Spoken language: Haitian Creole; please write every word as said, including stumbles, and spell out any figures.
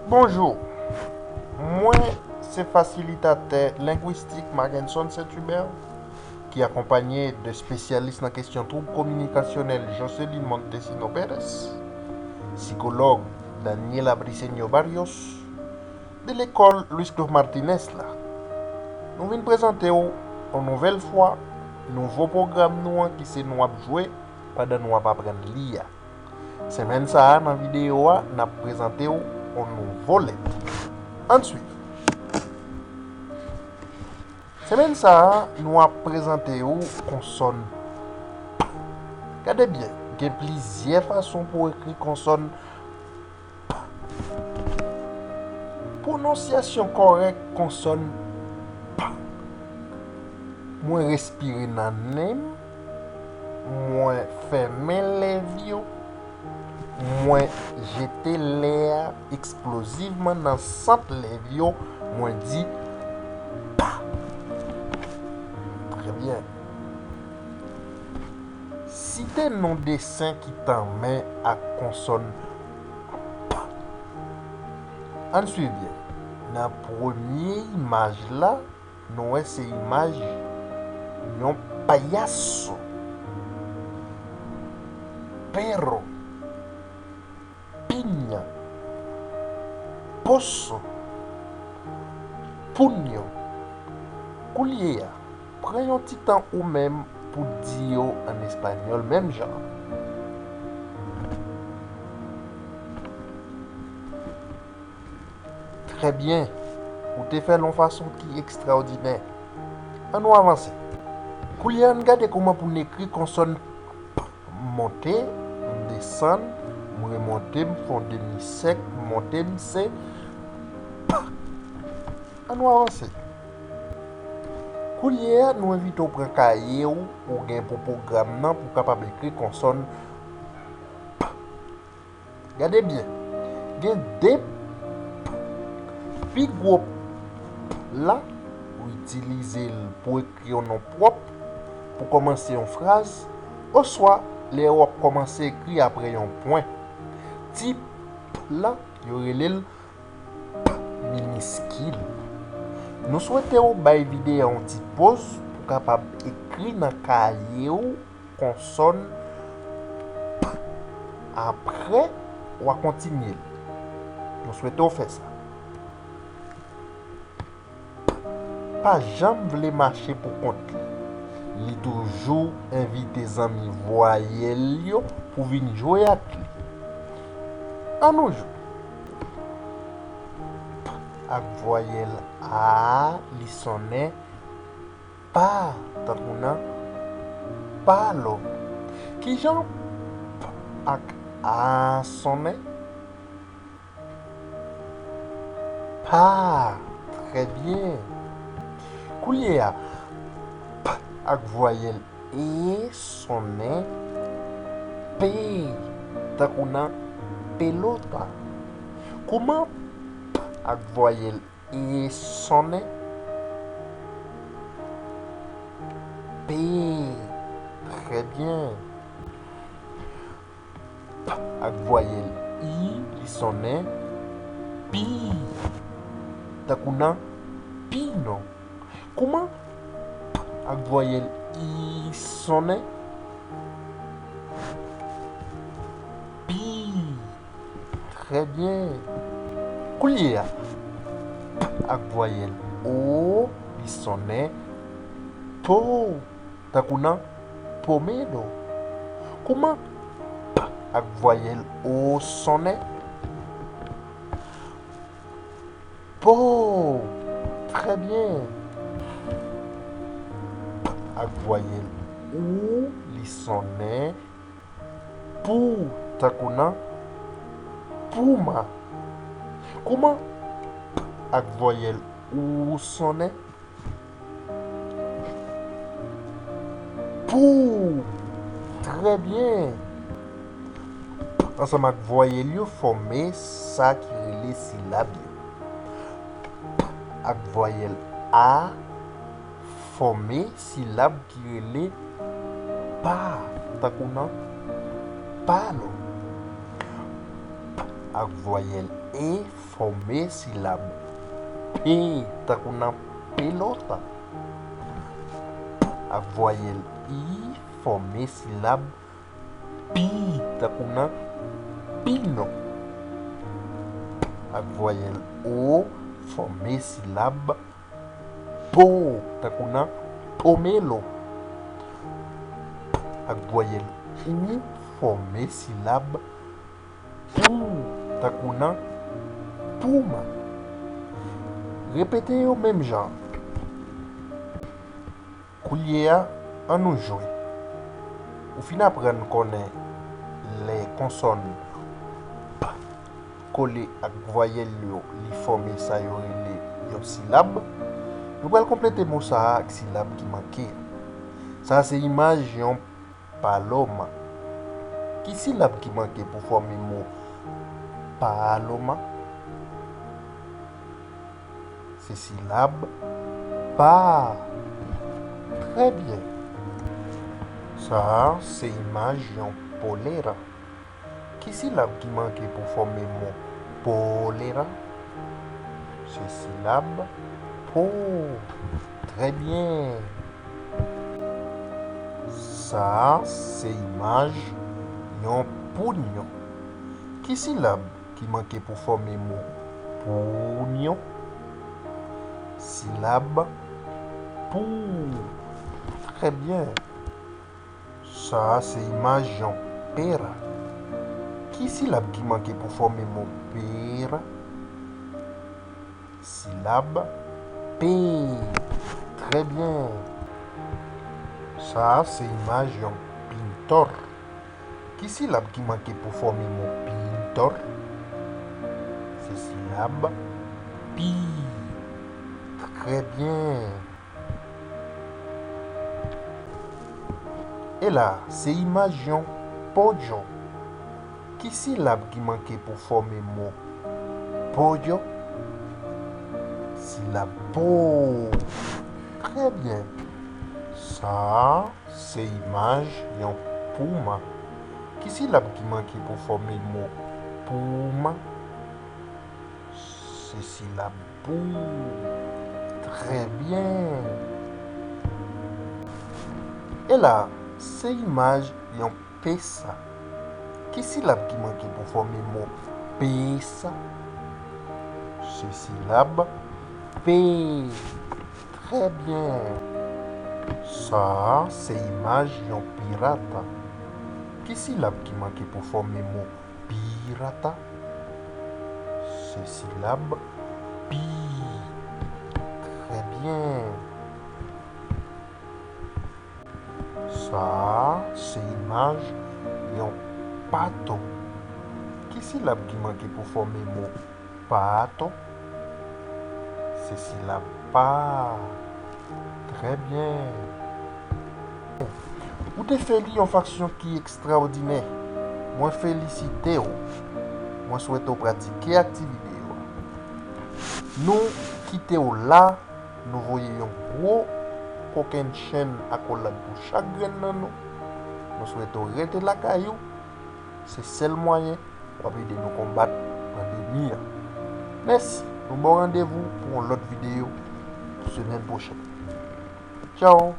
Bonjou, mwen se fasilitatè lengwistik Mackenson Saint Hubert, ki akonpanye de espesyalis nan kesyon twoub kominikasyonèl Jocelyn Montesino Perez, sikològ Daniela Briceño Barrios, de lekòl Luis Cloux Martinez la. Nou vin prezante w yon nouvèl fwa nouvo pwogram nou an ki se nou ap jwe pandan nou ap aprann li a. Semèn sa a, nan videyo a, n ap prezante w yon nouvo lèt. Ann swiv. Semèn sa a, nou ap prezante w konsòn P. Gade byen, gen plizyè fason pou w ekri konsòn P. Pwononsyasyon kòrèk konsòn P. Mwen respire nan nen m. Mwen fèmen lèv yo. Mwen jete lè a eksplozivman nan sant lèv yo. Mwen di pa. Trè byen. Site non desen ki tanmen ak konsòn P. Ann swiv byen. Nan premye imaj la, nou wè se imaj yon payaso. Perro, piña, pozo, puño. Koulye a, pran yon ti tan ou menm pou di yo an espanyòl menm jan an. Trè byen. Ou te fè l yon fason ki ekstraòdinè. Ann nou avanse. Koulye a, ann gade kòman pou n ekri konsòn P. M monte, m desann, m remonte, m fè yon demi sèk, m monte, m se P. Ann nou avanse. Koulye a, nou envite w pran kaye w ou gen pou pwogram nan pou w kapab ekri konsòn P. Gade byen. Gen de P. Pi gwo P la, ou itilize l pou ekri yon non pwòp, pou kòmanse yon fraz, oswa lè w ap kòmanse ekri apre yon pwen. Ti P la, yo rele l P miniskil. Nou swete w bay videyo a yon ti poz pou w kapab ekri nan kaye w konsòn P. Apre, w a kontinye l. Nou swete w fè sa. P pa janm vle mache pou kont li. Li toujou envite zanmi vwayèl yo pou vin jwe ak li. Ann nou jwe. P ak vwayèl A, li sonnen pa, tankou nan palo. Kijan P ak A sonnen? Pa. Trè byen. Koulye a, P ak vwayèl E sonnen P, tankou nan pelota. Kòman P ak vwayèl E sonnen? P. Trè byen. P ak vwayèl I, li sonnen pi. Tankou nan pino. Kòman P ak vwayèl I sonnen? Pi. Trè byen. Koulye a, P ak vwayèl O, li sonnen po. Tankou nan pomelo. Kòman P ak vwayèl O sonnen? Po. Trè byen. P ak vwayèl ou, li sonnen pou, tankou nan pouma. Kòman P ak vwayèl ou sonnen? Pou. Trè byen. P ansanm ak vwayèl yo fòme sa ki rele silab yo. P ak vwayèl A fòme silab ki rele pa, tankou nan palo. P Ak vwayèl E fòme silab P, tankou nan pelota. Ak vwayèl I fòme silab Pi, tankou nan pino. Ak vwayèl O fòme silab Po, tankou nan pomelo. Ak vwayèl U fòme silab Pou, tankou nan pouma. Repete yo menm jan. Koulye a, ann nou jwe. Ou fin aprann konnen lè konsòn P kole ak vwayèl yo, li fòme sa yo rele yon silab. Nou pral konplete mo sa a ak silab ki manke. Sa a se imaj yon paloma. Ki silab ki manke pou fòme mo paloma? Se silab pa. Trè byen. Sa a se imaj yon polera. Ki silab ki manke pou fòme mo polera? Se silab po. Trè byen. Sa a se imaj yon pounyon. Ki silab ki manke pou fòme mo pounyon? Silab pou. Trè byen. Sa a se imaj yon pera. Ki silab ki manke pou fòme mo pera? Silab pe. Trè byen. Sa a se imaj yon pintò. Ki silab ki manke pou fòme mo pintò? Se silab pi. Trè byen. E la, se imaj yon podyo. Ki silab ki manke pou fòme mo podyo? Silab po. Trè byen. Sa a se imaj yon pouma. Ki silab ki manke pou fòme mo pouma? Se silab pou. Trè byen. E la, se imaj yon pesa. Ki silab ki manke pou fòme mo pesa? Se silab pe. Trè byen. Sa a se imaj yon pirata. Ki silab ki manke pou fòme mo pirata? Se silab pi. Trè byen. Sa a se imaj yon pato. Ki silab ki manke pou fòme mo pato? Se silab pa. Trè byen. Ou te fè li yon fason ki ekstraòdinè. Mwen felisite w. Mwen swete w pratike aktivite yo a. Nou kite w la. Nou voye yon gwo kokennchenn akolad pou chak grenn nan nou. Nou swete w rete lakay ou. Se sèl mwayen w ap ede nou konbat pandemi an. Mèsi. Nou ba w randevou pou yon lòt videyo semèn pwochèn. Tchaw!